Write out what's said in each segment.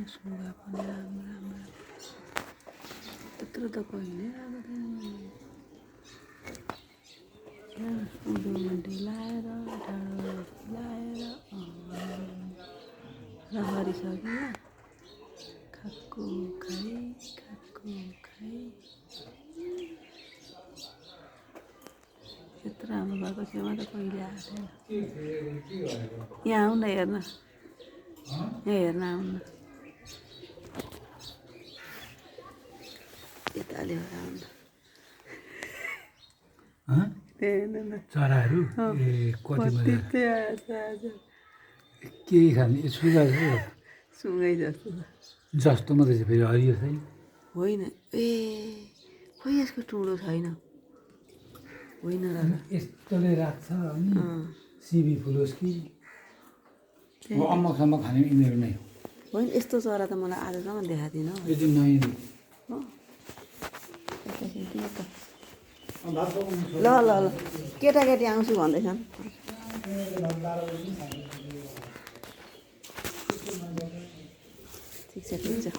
सुगा पनि राम्रो राम्रो त्यत्रो त कहिले आएको थिएन उँधो ढिलाएर ढाडो ढिलाएर र भरिसक्यो खाएको खाइ यत्रो राम्रो भएको छेउमा त कहिले आएको थिएन यहाँ आउन हेर्न यहाँ हेर्न आउन यताले आउन चराहरू ए कति मजा के खाने सुगा सुँगै जस्तो जस्तो मात्रै छ फेरि हरियो छैन होइन ए खोइ यसको टुँडो छैन होइन र यस्तोले राख्छ अनि सिबी फुलोस् कि अम्मकसम्म खाने यिनीहरू नै हो होइन यस्तो चरा त मलाई आजसम्म देखाएको थिएन यो चाहिँ नयाँ हो ल ल ल केटाकेटी आउँछु भन्दैछन् ठिक छ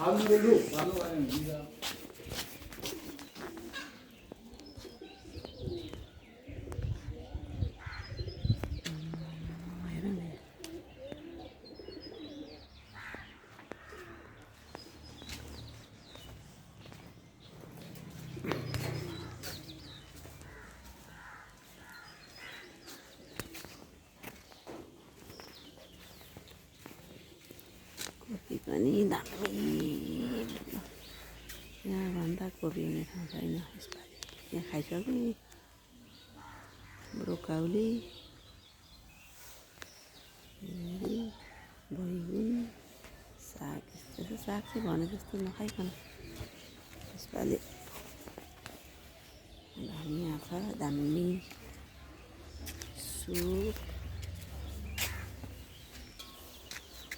कोपी पनि दामी यहाँभन्दा कोपी हुने ठाउँ छैन यसपालि यहाँ खाइसक्यो ब्रोकाउली बैगुन साग यस्तो साग चाहिँ भने जस्तो नखाइकन यसपालि धनियाँ छ दामी सुप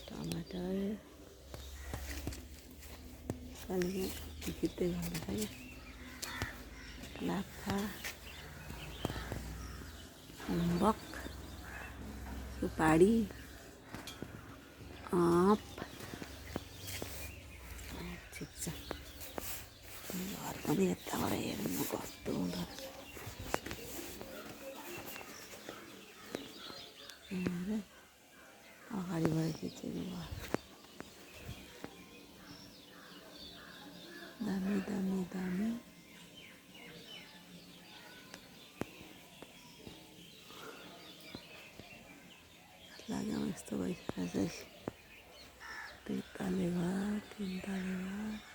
टमाटर पानी खिच्दै गर्दैछ क्या लाफा अम्बक सुपारी आँप ठिक छ घर पनि यताबाट हेर्नु कस्तो हुँदो रहेछ अगाडिबाट खिचेको भयो दामी दामी दामी लाग्यो यस्तो भइसकेको छ दुई तले घर तिन तले घर